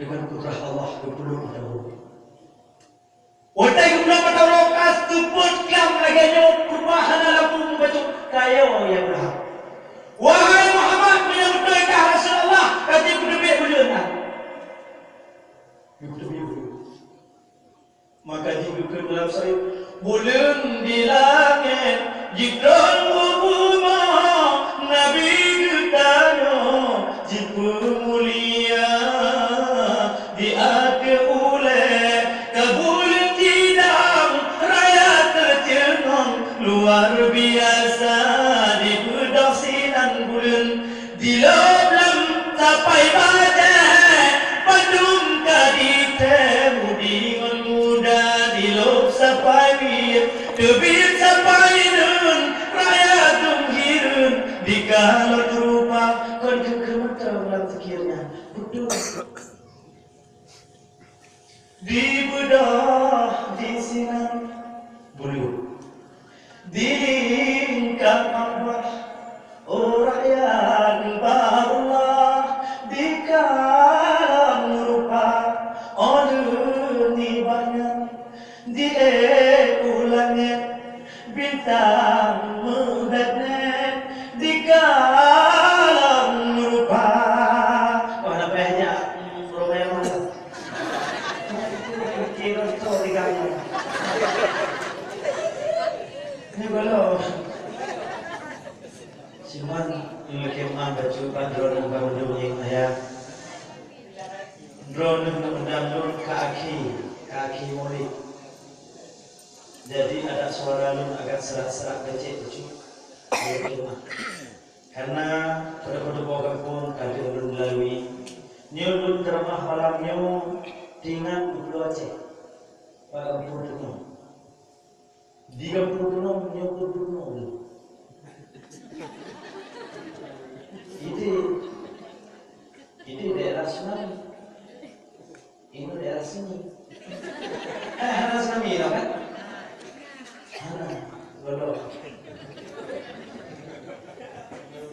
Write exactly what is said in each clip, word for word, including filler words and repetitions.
Deungon kudrah Allah geupeuleumah tahu. Watèe geupeuleumah tahu ka seupôt klam lagèe nyoe, peurubahan hana lampu meubacut, kayo ya Abraham. Wahai Muhammad, meunyoe beutôi kah Rasulullah, ka jeuet peuteubiet buleuen nyan. Geupeubiet buleuen. Maka jigeukeue dalam sayeuep buleuen di langèt, jitron u bumoe, Nabi geutanyoe jipeumulia. Di ateueh ulèe ka buleuen jidang, raya teuceungoh luar biasa, dibeudôh sinan buleuen. Dilôb lam sapai bajèe, bandum ka jitém udi ngon muda. Dilôb sapai miet, teubiet sapai neuen, raya dum hireuen dikalon rupa. Kon keu-keu mantong lam zikir nyan, beutôi. Dibeudôh disinan buleuen, dilingka Allah, oh rakyat bak Allah, dikalon rupa, oh leueng nibak nyan, diék u langèt. Bintang meudèt-dèt dikalon rupa. Wah, leubeh nyak, hmm, Romeo. Nyak itu kira tu tiga nyak. Ini belum. Cuman, mungkin mah baju bandrol yang baru dulu yang saya. Droeneuh neuundang lôn ka akhé, ka akhé mulod. Jadi, adak suara lôn agak serak-serak becek bacut. Karena pada-pada gampông ka lheueh lôn lalui. Nyoe lôn teureumah malam nyoe teuingat u Pulo Aceh, bak gampông Teungoh. Di gampông Teungoh, nyoe gampông Teungoh. Itu, itu daerah Sungai. Ini daerah sini. Eh, hana tsunami lah kan? Hana, belum.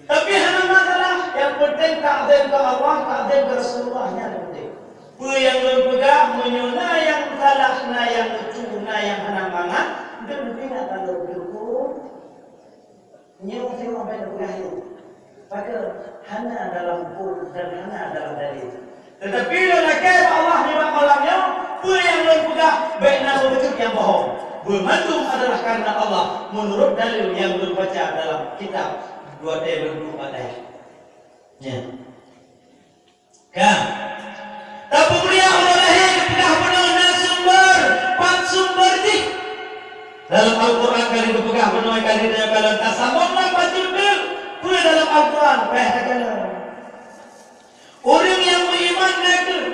Tapi hana masalah. Yang penting takzim ke Allah, takzim ke Rasulullah, nyan yang penting. Peue nyang lôn peugah, meunyoe na nyang salah, na nyang lucu, na nyang hana mangat, lôn peuingat lôn dukung. Nyoe teurimong bèk neupeugah nyoe. Padahai hana dalam buku dan hana dalam dalil. Tetapi lôn lakèe bak Allah nibak malam nyoe, peue nyang lôn peugah bèk na beubacut nyang bohong. Beumandum adalah karena Allah, menurut dalil nyang lôn baca dalam kitab dua T lôn buet bak dayah. Nyan. Ka. Tapeumulia uroe lahé geupeugah bunoe na sumber, pat sumber jih. Dalam Al-Quran ka geupeugah bunoe ka lheueh kalon tasambong lam bacut deuk. Peue dalam Al-Quran? Payah takalon. Ureueng nyang meuiman na kheueh.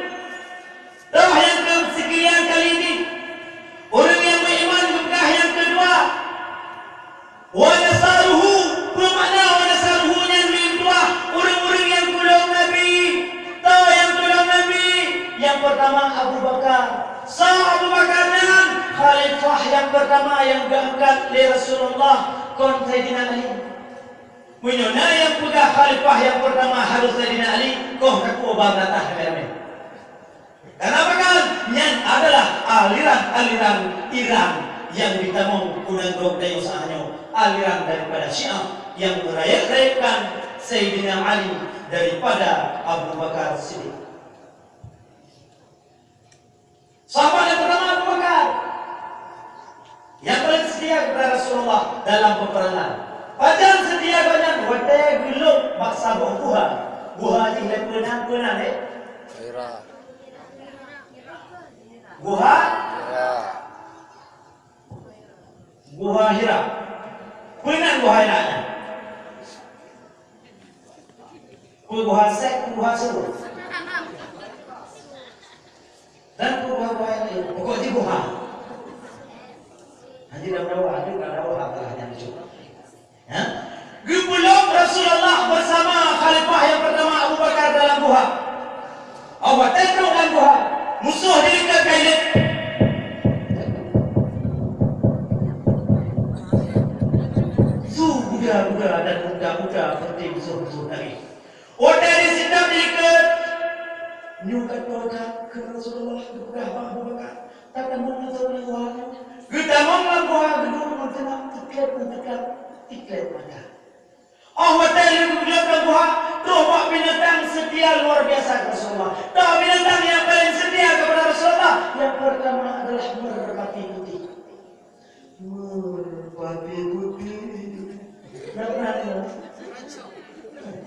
Toh nyang keu sikilian kali jih. Ureueng nyang meuiman geupeugah nyang keudua. Wa nasaruhu, peue makna wa nasaruhu nyan meutuah ureueng-ureueng nyang tulông Nabi? Toh nyang tulông Nabi? Nyang peurtama Abu Bakar. Soe Abu Bakar nyan? Khalifah nyang peurtama nyang geuangkat lé Rasulullah, kon Saidina Ali. Meunyoe na nyang peugah khalifah nyang peurtama harôh Saidina Ali, koh takue ba beulatah ramé-ramé. Karena pakon? Nyan adalah aliran-aliran Iran nyang jitamong u nanggroe geutanyoe saat nyoe, aliran daripada Syiah nyang meurayeuk-rayeukkan Saidina Ali daripada Abu Bakar Siddiq. Sahabat nyang peurtama Abu Bakar. Nyang paleng seutia keupada Rasulullah dalam peuperangan. Pajan seutia gobnyan? Watèe geulôb bak saboh guha. Guha jih lé peue nan, peue nan, eh? Hira. Guha? Hira. Guha Hira. Peue nan Guha Hira nyan? Peue guha sèk, peue guha su? Dan peue guha-guha nyang laén, pokok jih guha. Hana dakwah, hana dakwah, apalah nyang lucu. Ha? Geupeulôb Rasulullah bersama khalifah nyang peurtama Abu Bakar dalam guha. Awak teutrok lam guha, musoh di dekat kailét. Su buda-buda dan muda-muda seperti musoh-musoh tadi. Watèe jisitap di likot, "Nyoe ka toe that," kheun Rasulullah geupeugah bak Abu Bakar. Tatamong lam guha nyoe. Geutamong lam guha, geuduek meuteunang, teuklep meuteunang, teuklep mata. Oh watèe lheueh geujak lam guha, troh bak binatang seutia luar biasa keu Rasulullah. Tahu binatang nyang paleng seutia keupada Rasulullah? Nyang peurtama adalah meurpati putéh. Meurpati putéh. Nah, nah, nah.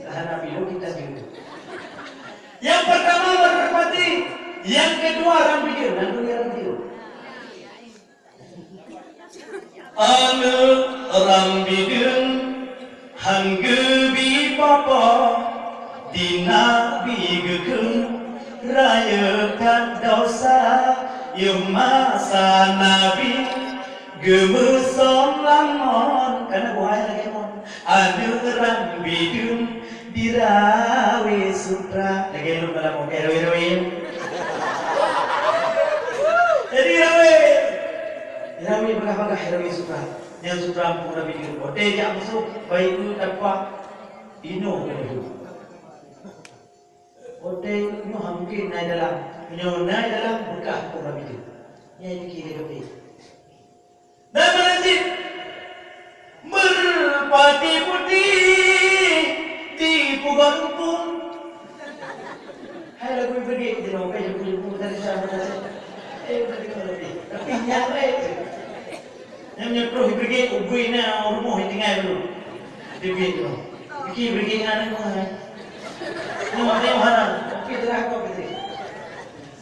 Tahan api dulu kita dulu. Nyang peurtama meurpati, nyang keudua ram bideung, lam dunia ram bideung. Aneuk ram bideung han geubi papa, di Nabi geukheun rayeuk that desya, yoh masa Nabi geumeusöm lam mon. Kana buhai lagèe mon. Aneuk ram bideung dirawe sutra. Lagèe lôn dalam okey rawe-rawe. Jadi rawe. Rawi bagah-bagah, rawi sutra. Nyang sutra Ampôn Nabi Deuek. Watèe jak musoh, bayeue tanpa inoe keuneuk. Watèe nyoe han mungken na i dalam. Meunyoe na i dalam, beukah Ampôn Nabi Deuek. Nyang pike lé geupi. Dan meunan cit, meurpati putéh di pugot umpung. Hai lagu ibrigit jinoe, kai jeuet-jeuet dari sana tadi. Eh, udah dengar lebih. Tapi nyang lain tu. Nyang nyeproh ibrigit, ubui na rumoh tinggai dulu. Ibrigit tu. Biki ibrigit ngan aneuk muda. Nyoe tengok hana. Tapi terang kau kata.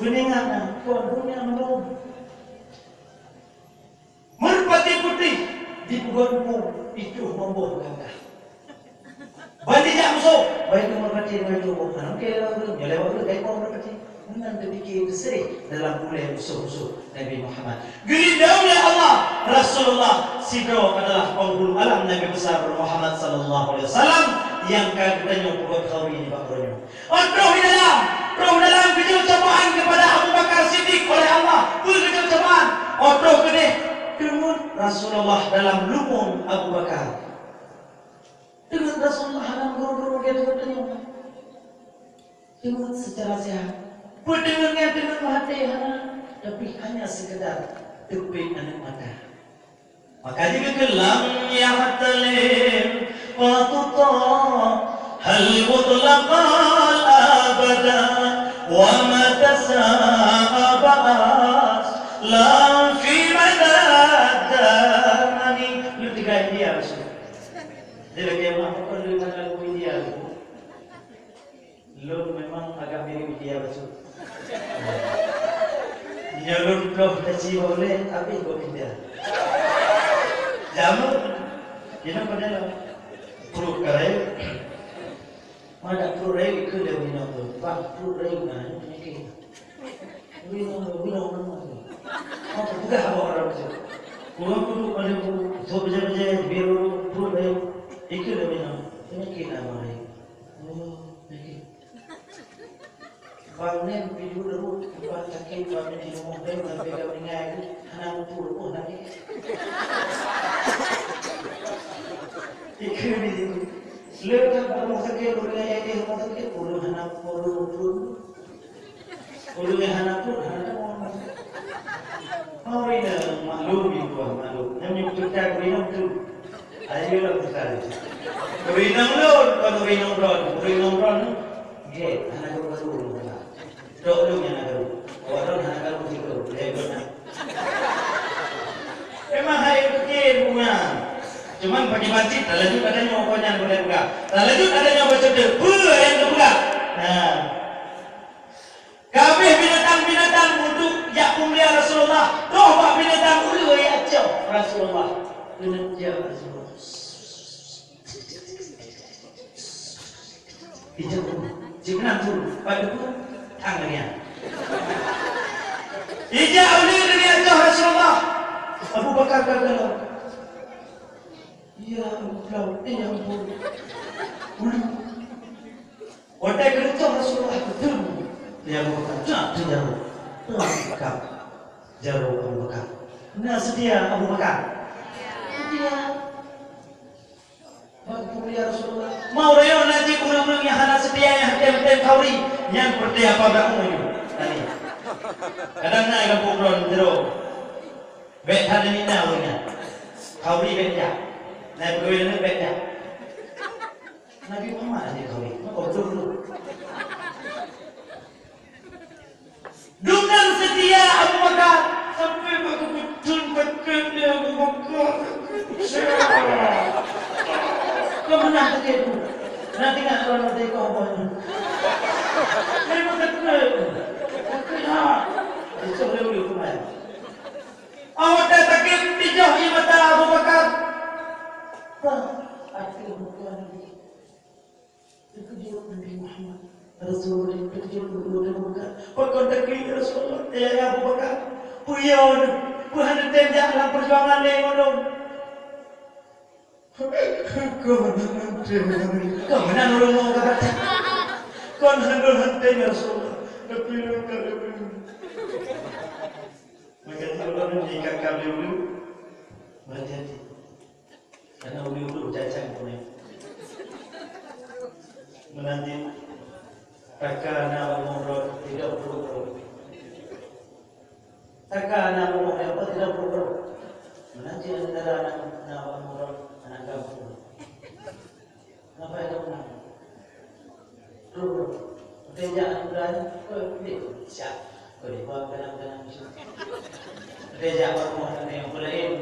Beningan na, kau dunia menung. Meurpati putéh di pugot umpung, itu mamboh gagah. Ban jijak musoh, bayeue meurpati ngon itu boh. Hana mungken lewat ureueng, nyoe lewat ureueng, kai boh meurpati. Meunan teupike teuseureh dalam ulèe musoh-musoh Nabi Muhammad. Geulindong lé Allah, Rasulullah sidroe adalah penghulu alam Nabi besar Muhammad sallallahu alaihi wasallam nyang ka geutanyoe peugot khauri nibak uroe nyoe. Oh, troh di dalam, troh dalam geujok cobaan keupada Abu Bakar Siddiq oleh Allah. Peue geujok cobaan? Oh, troh keudeh teungeut Rasulullah dalam lubong Abu Bakar. Teungeut Rasulullah hana meugurung-gurung lagèe teungeut tanyoe. Teungeut seucara sehat. Peuteungeut nyan teungeut meuhadé hana, tapi hanya sekedar teupék aneuk mata. Maka jikheun, "Lam yahtalim qatuta hal mutlaqal abada, wa mata sa'a ba'as lam fi madad damani." Lu tiga India, Rasul. Dia lagi yang apa pun lu mana lagu India tu. Lôn memang agak mirip dia bacut. Nyoe lôn ploh taci bak ulèe, habéh bak pinda. Jameun, inong pada lom. Pruet ka rayeuk. Madak pruet rayeuk ikheun lé inong tu. Bang, pruet rayeuk na, nyoe peunyakét. Wih, nong, wih, nong, nong, nong. Mau peugah awak orang tu. Ureueng tu pada tu, tu beja-beja, biru, pruet rayeuk. Ikheun lé inong. Peunyakét na, bang, rayeuk. Oh, peunyakét. Bang nyan pih duek rot, bang sakét, bang nyan di rumoh nyan, bang pih ka meuninggai, hana muphom, oh, sakét. Ikheun di situ. Lé ka bak rumoh sakét, ureueng nyang di rumoh sakét, ureueng hana muphom, ureueng muphom. Ureueng nyang hana pruet, hana tamong. Ureueng nyang maklum, di luwa maklum. Nyang meunyoe teuka ureueng nyang tu. Ayo lah bukan. Ureueng nyang lôn, bukan ureueng nyang droen. Ureueng nyang droen. Gét, hana karu-karu. Dok lôn nyang hana karu. Awak droen hana karu sigoe. Lé beuna. Memang hai pikir bunga. Cuman bagi masjid, talaju pada nyoe, kau nyan boleh peugah. Talaju pada nyoe baca tu. Peue nyang kau peugah? Nah. Kabeh binatang-binatang untuk jak peumulia Rasulullah. Toh bak binatang uleue jak cok Rasulullah. Keuneuk jak Rasulullah. Ijak, cik nan tu, pada tu, tang dia. Ijak uleue dia cok Rasulullah. Abu Bakar kata, "Ya Allah, ya ampun." Uleue. Watèe geureutôh Rasulullah, beutôi. Ya Abu Bakar, jak tu jaroe. Teuangkat jaroe Abu Bakar. Na seutia Abu Bakar? Seutia. Bak peumulia Rasulullah. Mau rayeuk na cit ureueng-ureueng nyang hana seutia, nyang tem-tem khauri. Nyan peureté apa bak umu nyoe tadi. Kadang na lam pokron jero. Bèk that nyan na ureueng nyan. Khauri bèk jak. Na pegawai laén bèk jak. Nabi Muhammad aja khauri. Maka betul tu. Dengan setia Abu Bakar sampai bak keupeutreun paket lé Abu Bakar. Kau menang tadi tu. Nanti nak kalau nanti kau apa ni? Memang takut. Takut ha. Itu dia boleh kumai. Awak dah sakit dijah di mata Abu Bakar. Bah, hati bukan. Terkejut Nabi Muhammad. Rasulullah terkejut, Abu Bakar. Pakon takut ya Rasulullah? Ya, ya Abu Bakar. Peue ya? Peue hana tem jak lam perjuangan lé ngon lôn? Kon hana ureueng mo ka baca. Kon hana hana tem ya Rasulullah. Tapi lôn ka lôn. Maka ureueng ni ka ka lôn. Berhati-hati. Karena udah-udah cacang punya. Menanti taka na umur tiga puluh tahun. Taka na umur apa tiga puluh tahun. Menanti antara anak na umur anak kampung. Kenapa itu menang? Duh, teuka jak bulan, keu, keu, siap. Keu, dua, ganang-ganang, siap. Teuka jak bak rumoh tanyoe, keu laén,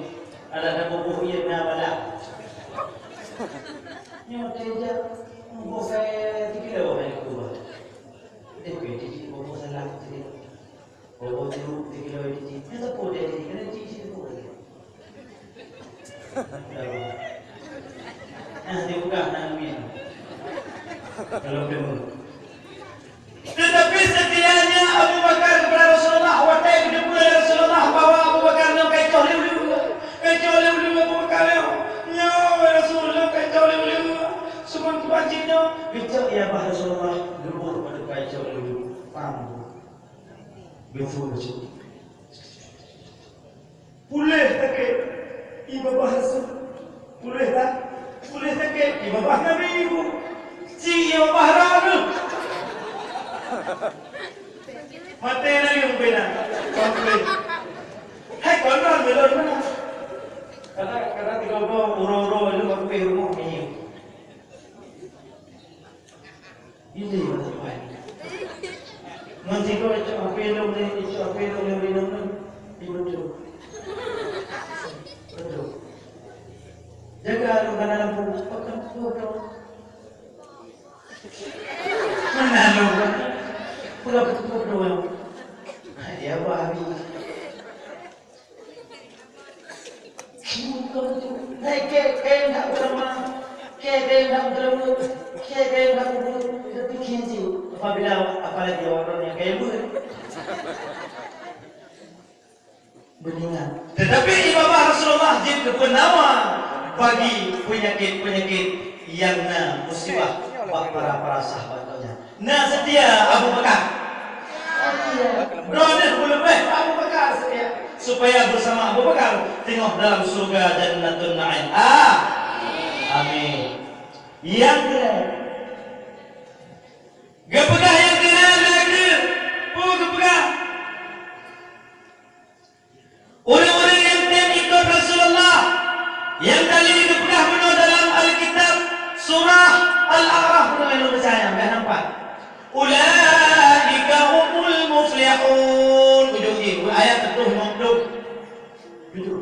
alah na bubuh ié na balang. Nyoe teuka jak, bubuh kaya tikilo hai keubah. Teuka jijak bubuh salah tikilo. Boh-boh jeruk di kilo di jih. Nyan teupeu dia di jih, kena jih situ pun. Nah, dibuka nang min. Kalau dulu. Tetapi setianya Abu Bakar kepada Rasulullah, watèe geuteupeue lé Rasulullah bahwa Abu Bakar nyoe ka icoh lé uleue, ka icoh lé uleue Abu Bakar nyoe. Nyoe Rasulullah ka icoh lé uleue. Sumang keubah jih nyoe, geucok ya bah Rasulullah, geubôh padub ka icoh lé uleue. Paham? Beutôi, beutôi. Puléh sakét, ié babah Rasul. Puléh tak? Puléh sakét, ié babah Nabi ibu. Ci ié babah Rasul. Maté lagi mungkin nak. Sampai. Hai, konon belum mana. Karena, karena tiga orang uro-uro itu waktu rumah ni. Ini mata pai. Ngon sigoe icok H P lôn lé, icok H P lôn lé ureueng inong nyan. Di beutôi. Beutôi. Jaga lôn kana lampu, pakon beutôi. Mana lôn? Pula beutôi. Hai, dia apa habis? Naik ke, ke, enggak bersama. Ke, ke, enggak bersama. Ke, ke, enggak bersama. Kita pikir je. Apabila, apalagi orang yang kaya pun. Beningat. Tetapi ié babah Rasulullah jeuet keu peunawa bagi penyakit-penyakit nyang na musibah bak para-para sahabat geuh nyan. Na seutia Abu Bakar. Seutia. Droeneuh meuleubeh Abu Bakar seutia. Supaya bersama Abu Bakar teungoh dalam syurga Jannatun Naim. Ah. Amin. Nyang keu, geupeugah nyang keu lhèe, peue geupeugah? Ureueng-ureueng nyang tem ikot Rasulullah, nyang ka lheueh geupeugah bunoe dalam Alkitab, surah Al-A'raf, bunoe nyang peucaya, bèk nampak. Ulaika humul muflihun. Ujong jih, ayat seratus lima puluh tujuh.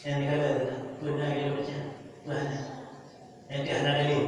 Nyang ka lheueh, beuna lheueh baca. Beuna. Nyang ka hana dalil.